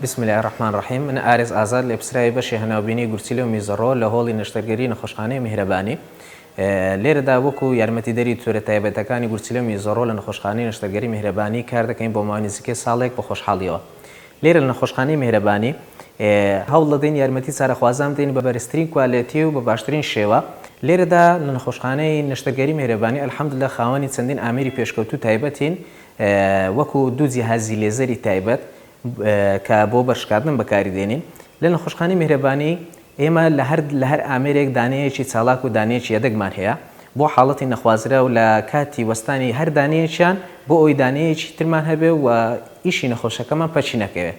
بسم اللە الرحمن الرحیم من ئارێز ئازاد لێپرسراوی بەشی هەناوبینی گورچیلە و میزەڕۆ لە هۆڵی نەشتەرگەری نەخۆشخانەی میهرەبانی لێرەدا وەکو یارمەتیدەری تۆرە تایبەتەکانی گورچیلە و میزەڕۆ لە نەخۆشخانەی نەشتەرگەری میهرەبانی کار دەکەین بۆ ماوەی نزیکەی ساڵێک بە خۆشحاڵیەوە لێرە لە نەخۆشخانەی میهرەبانی هەوڵ دەدەین یارمەتی چارەخوازان بدەین بە بەرزترین کوالێتی و بە باشترین شێوە لێرەدا لە نەخۆشخانەی نەشتەرگەری میهرەبانی الحمدللە خاوەنی چەندین ئامێری پێشکەوتوو تایبەتین وەکو دوو جیهازی لێزەری تایبەت کە بۆ بەرشکاندن بەکاری دێنین لە نەخۆشخانەی میهرەبانی ئێمە لە هەر لە هەر ئامێرێک دانەیەکی چالاک و دانەیەکی یەدەگمان هەیە بۆ حاڵەتی نەخوازراو لە کاتی وەستانی هەر دانەیەکیان بۆ ئەوەی دانەیەکی ترمان هەبێ و ئیشی نەخۆشەکەمان پەکی نەکەوێ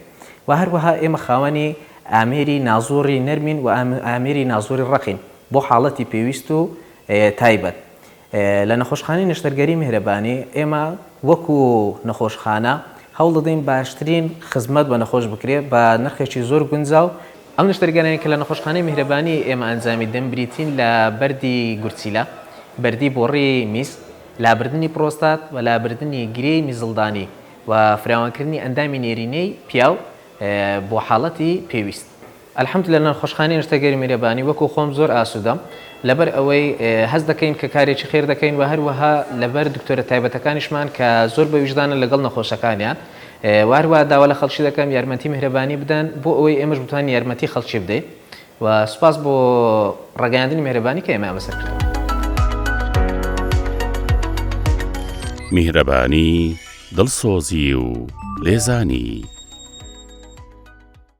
و هەروەها ئێمە خاوەنی ئامێری نازوڕی نەرمین و ئامێری نازوڕی ڕەقین بۆ حاڵەتی پێویست و تایبەت. لە نەخۆشخانەی نەشتەرگەری میهرەبانی ئێمە وەکو نەخۆشخانە هەوڵدەدەین باشترین خزمەت بە نەخۆش بکرێت بە نرخێکی زۆر گونجاو. ئەم نەشتەرگەریانەی کە لە نەخۆشخانەی میهرەبانی ئێمە ئەنجامی دەن بریتین لە بەردی گورچیلە، بەردی بۆڕی میز، لابردنی پرۆستات و لابردنی گرێی میزڵدانی و فراوانکردنی ئەندامی نێرینەی پیاو بۆ حاڵەتی پێویست. الحمدللە لە نەخۆشخانەی نەشتەرگەری میرەبانی وەکو خۆم زۆر ئاسوودەم لەبەر ئەوەی هەست دەکەین کە کارێکی خێر دەکەین و هەروەها لەبەر دکتۆرە تایبەتەکانیشمان کە زۆر بە ویژدانن لەگەڵ نەخۆشەکانیان و هەروەها داوا لە خەڵکی دەکەم یارمەتی میهرەبانی بدەن بۆ ئەوەی ئێمەش بتوانین یارمەتی خەڵکی بدەین و سوپاس بۆ ڕاگەیاندنی میهرەبانی کە ئێمەیان بەسەر کردووە. میهرەبانی، دڵسۆزی و لێزانی.